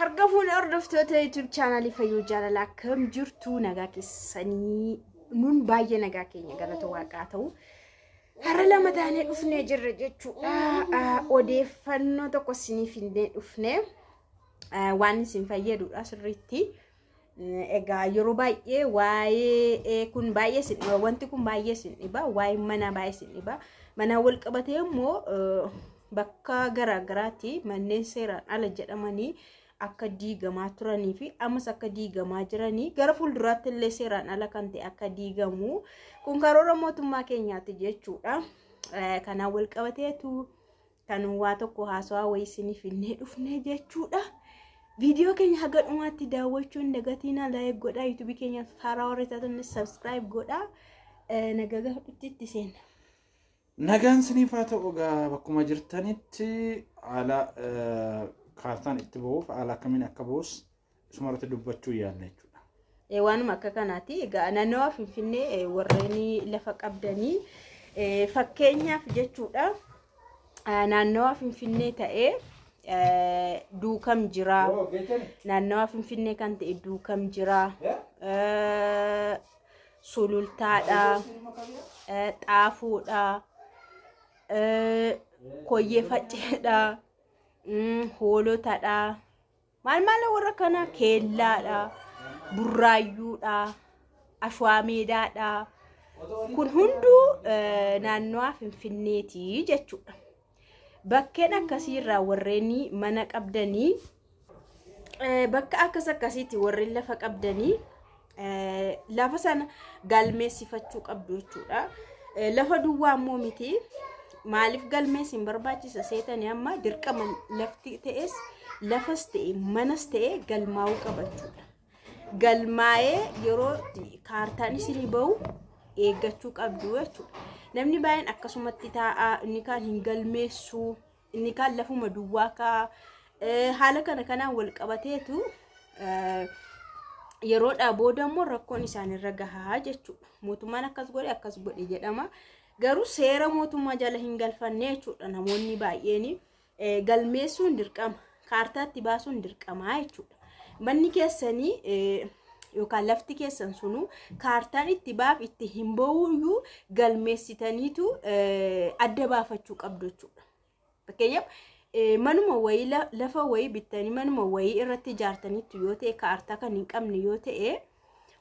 Harka fuula hordoftoota YouTube chaanaalii Fayyoo Jaalalaa, akkam jirtu? Nagaa keessanii? Nun baay'ee nagaa keenya, galata waaqaa ta'u. Har'a lama taanee dhufnee jirra jechuudha. Odeeffannoo tokko isiniif hindee dhufnee waan isin fayyadudha sirriitti. Egaa yeroo baay'ee waa'ee kun baay'ee isin dhiba, wanti kun baay'ee isin dhiba, waa'ee manaa baay'ee isin dhiba. Manaan wal qabatee immoo bakka garaagaraatti manneen seeraan ala jedhamanii akka diigamaa turanii fi ammas akka diigamaa jiranii, gara fuulduraatti illee seeraan ala kan ta'e akka diigamu kun karoora mootummaa keenyaati jechuudha. Kanaan wal qabateetu kan waa tokko haasawaa wayii isiniif finnee dhufne jechuudha. Viidiyoo keenya haga dhumaatti daawwachuun dagatiina, like godhaa, YouTubeii keenya haaraa warri taatan subscribe godhaa. Nagaa gaafadhutti itti seenna. Nagaan siniif haa ta'u. Egaa bakkuma jirtanitti haala kaartaan itti bahuuf haala akkamiin akka bahus isuma irratti dubbachuu yaalla jechuudha. Waanuma akka kanaati. Egaa naannawa Finfinnee warreen lafa qabdanii, fakkeenyaaf jechuudha, naannawa Finfinnee ta'ee Duukam jira. Naannawa Finfinnee kan ta'e Duukam jira. Sulultaadha. Xaafuudha. Koyyee Facceedha. Hoolotadha. Maal maal warra kana, Keellaadha. Burraayyuudha. Ashwaa Meedaadha. Kun hunduu naannawa Finfinneeti jechuudha. Bakkeen akkasiirraa warreen mana qabdanii, bakka akkas akkasiitti warreen lafa qabdanii, lafa sana galmeessifachuu qabdu jechuudha. Lafa duwwaa immoo miti. Maaliif galmeessin barbaachisa seetanii? Amma dirqama lafti ta'es, lafas ta'e manas ta'e galmaa'uu qaba jechuudha. Galmaa'ee yeroo kaartaan isinii bahu eeggachuu qabdu jechuudha. Namni baay'een akkasumatti taa'aa, inni kaan hin galmeessuu, inni kaan lafuma duwwaa kaa'a. Haala kana kanaan wal qabateetu yeroodhaa booda immoo rakkoon isaanirra gahaa jechuudha. Mootummaan akkas godhe, akkas godhe jedhama. Garuu seera mootummaa jala hin galfanne jechuudha namoonni baay'een. Galmeessuun dirqama. Kaartaatti baasuun dirqamaa jechuudha. Manni keessanii yookaan lafti keessan sunu kaartaan itti baaf itti hin bahuyyuu galmeessitaniitu adda baafachuu qabdu jechuudha. Fakkeenyaaf, manuma wayii, lafa wayii bittanii manuma wayii irratti ijaartaniitu yoo ta'e, kaartaa kan hin qabne yoo ta'e,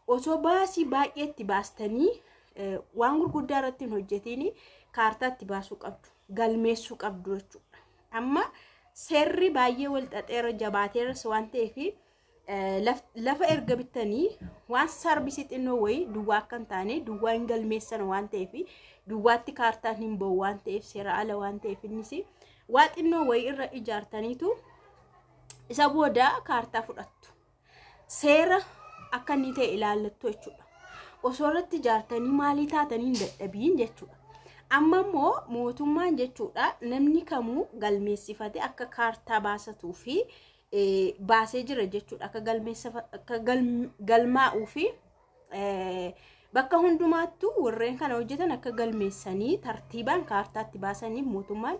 osoo baasii baay'ee itti baastanii waan gurguddaa irratti hin hojjetiin kaartaa itti baasuu qabdu, galmeessuu qabdu jechuudha. Amma seerri baay'ee wal xaxeera, jabaateeras waan ta'eef, lafa erga bittanii waan sarvisii xinnoo wayii duwwaa akka hin taane, duwwaa hin galmeessan waan ta'eef, duwwaatti kaartaan hin bahu waan ta'eef, seera ala waan ta'eef, innis waa xinnoo wayii irra ijaartaniitu isa booda kaartaa fudhattu. Seera akka inni ta'e ilaallattu jechuudha. Osoo irratti ijaartanii maalii taatanii hin dadhabiin jechuudha. Amma immoo mootummaan jechuudha namni kamuu galmeessifate akka kaartaa baasatuu fi baasee jira jechuudha. Akka galmaa'uu fi bakka hundumaattuu warreen kana hojjetan akka galmeessanii tartiibaan kaartaatti baasanii mootummaan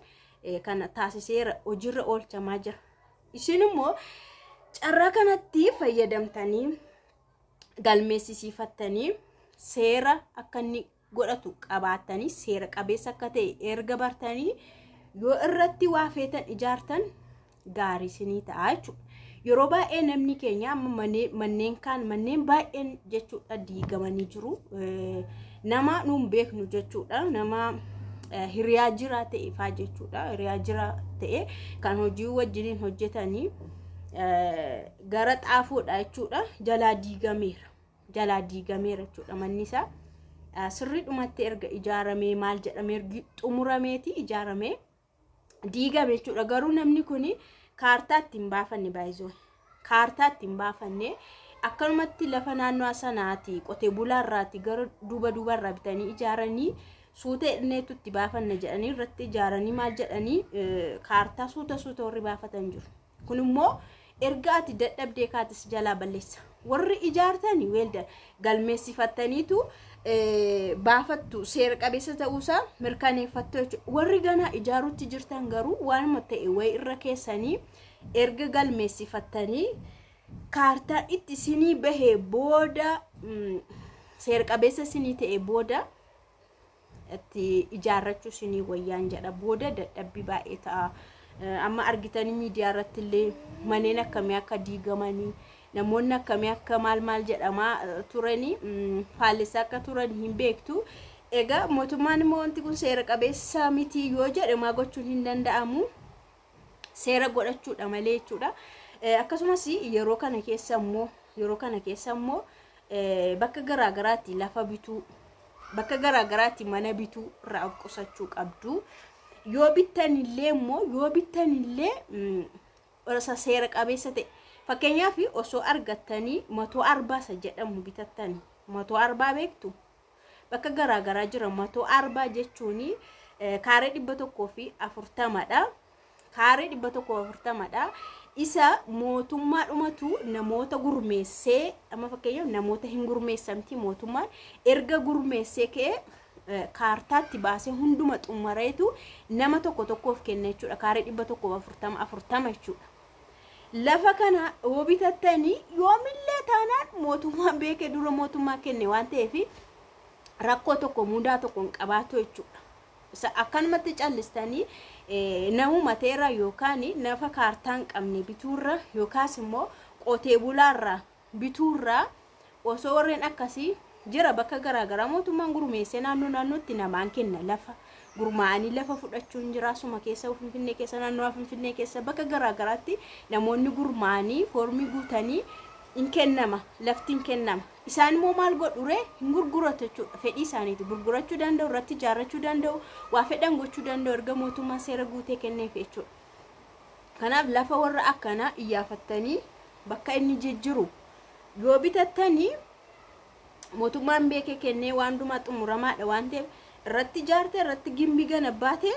kana taasiseera, hojiirra oolchamaa jira. Isin immoo carraa kanatti fayyadamtanii galmeessisiifattanii seera akka inni godhatu qabaattanii, seera qabeessa akka ta'e erga bartanii, yoo irratti waa feetan ijaartan gaarii isinii ta'a jechuudha. Yeroo baay'ee namni keenya amma manneen kaan, manneen baay'een jechuudha, diigamanii jiru. Nama nuun beeknu jechuudha. Nama hiriyaa jiraa ta'e faa jechuudha. Hiriyaa jiraa ta'e kan hojii wajjiniin hojjetanii gara Xaafoodha jechuudha. Jalaa diigameera. Jalaa diigameera jechuudha manni isaa. Sirriidhumatti erga ijaaramee, maal jedhamee, ergi xumurameeti ijaaramee diigame jechuudha. Garuu namni kun kaartaa ittiin baafanne baay'isoo. Kaartaa ittiin baafanne, akkanumatti lafa naannoo sanaati qotee bulaarraati gara duuba duubarraa bitanii ijaaranii, suuta inneetu itti baafanna jedhanii irratti ijaaranii, maal jedhanii, kaartaa suuta suuta warri baafatan jiru. Kun immoo erga ati dadhabdee kaatis jalaa balleessa. Warri ijaartanii weelda galmeessifattaniitu baafattu, seera qabeessa ta'uusaa mirkaneeffattu jechuudha. Warri ganaa ijaaruutti jirtan garuu waanuma ta'e wayii irra keessanii Erga galmeessifattanii kaartaan itti isinii bahee booda, seera qabeessa isinii ta'e booda itti ijaarrachuu isinii wayyaan jedha. Booda dadhabbii baay'ee ta'a. Amma argitanii miidiyaa irratti illee manneen akkamii akka diigamanii, namoonni akkamii akka maal maal jedhamaa turanii, faallessaa akka turan hin beektu. Egaa mootummaan immoo wanti kun seera qabeessa miti yoo jedhe maa gochuun hin danda'amu. Seera godhachuudha malee jechuudha. Akkasumas yeroo kana keessa immoo bakka garaagaraatti lafa bituu, bakka garaagaraatti mana bituu irraa of qusachuu qabdu. Yoo bittanillee immoo seera qabeessa ta'e, fakkeenyaaf osoo argattanii 140 isa jedhamu bitattanii, 140 beektu, bakka garaagaraa jira. 140 jechuun kaaree 140dha. Kaaree 140dha. Isa mootummaadhumatu namoota gurmeessee, amma fakkeenyaaf namoota hin gurmeessamti, mootummaan erga gurmeessee ka'ee kaartaatti baasee hunduma xummareetu nama tokko tokkoof kenna jechuudha. Kaaree 140 40 jechuudha. Lafa kana yoo bitattanii, yoomillee taanaan mootummaan beekee dura mootummaa kenne waan ta'eef rakkoo tokko, mudaa tokko hin qabaatu jechuudha. Akkanumatti callistanii namuma ta'erra yookaan nafa kaartaa hin qabne bituurra yookaas immoo qotee bulaarraa bituurraa, osoo warreen akkasii jira, bakka garaagaraa mootummaan gurmeessee naannoo naannootti namaan kenna, lafa gurmaa'anii lafa fudhachuun jira. Suma keessa, Finfinnee keessa, naannoo Finfinnee keessa bakka garaagaraatti namoonni gurmaa'anii foormii guutanii hin kennama, lafti hin kennama. Isaan immoo maal godhure? Hin gurguratu jechuudha. Fedhii isaaniiti gurgurachuu danda'u, irratti ijaarrachuu danda'u, waa fedhan gochuu danda'u erga mootummaan seera guutee kenneef jechuudha. Kanaaf lafa warra akkanaa iyyaafattanii bakka inni jijjiru yoo bitattanii, mootummaan beekee kennee waan hundumaa xumuramaadha waan ta'eef, irratti ijaarte, irratti gimbii gana baate,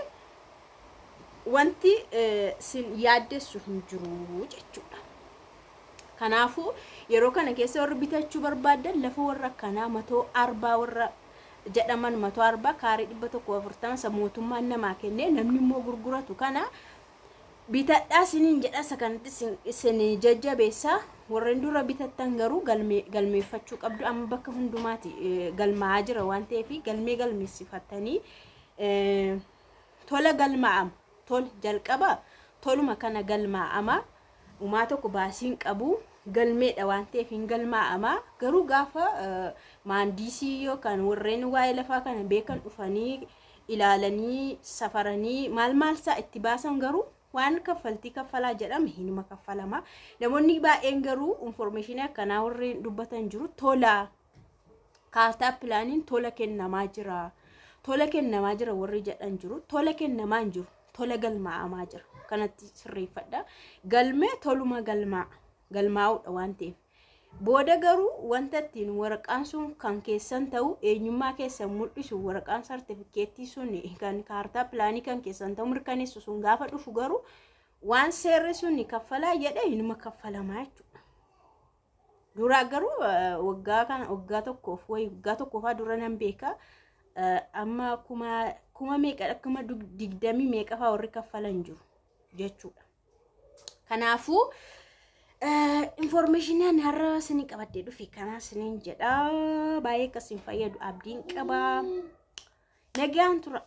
wanti sin yaaddessu hin jiru jechuudha. Kanaafuu yeroo kana keessa warri bitachuu barbaadan lafa warra akkanaa 140 warra jedhaman, 140 kaaree 140 isa mootummaan namaa kennee namni immoo gurguratu kana bitadhaa isiniin jedha. Isa kanatti isin jajjabeessa. Warreen dura bitattan garuu galmeeffachuu qabdu. Amma bakka hundumaati galmaa'aa jira waan ta'eef galmee galmeessifattanii tola galmaa'ama. Tol jalqaba toluma kana galmaa'ama, umaa tokko baasiin qabu, galmeedha waan ta'eef hin galmaa'ama. Garuu gaafa maandiisii yookaan warreen waa'ee lafaa kana beekan dhufanii ilaalanii safaranii maal maal isaa itti baasan garuu waan kaffaltii kaffalaa jedhame hinuma kaffalama. Namoonni baay'een garuu information akkanaa warreen dubbatan jiru, tola kaartaa pilaaniin tola kennamaa jira. Tola kennamaa jira warri jedhan jiru. Tola kennamaa hin jiru. Tola galmaa'amaa jira. Kanatti sirreeffadha. Galmee toluma galmaa'a. Galmaa'uudha waan ta'eef. Booda garuu wanta ittiin waraqaan sun kan keessan ta'u, eenyummaa keessan mul'isu, waraqaan sartifikeettii sun kan kaartaa pilaanii kan keessan ta'u mirkaneessu sun gaafa dhufu garuu waan seerri sun kaffalaa jedhe hinuma kaffalamaa jechuudha. Duraa garuu waggaa kana, waggaa tokkoof wayi, waggaa tokkoofaa dura nan beeka. Amma kuma meeqa, akkuma digdamii meeqa fa'aa warri kaffalan jiru jechuudha. Kanaafuu information ani har'a isinii qabadhee dhufe kana isiniin jedha. Baay'ee akkasiin fayyadu abdiin qaba. Nagaan tura.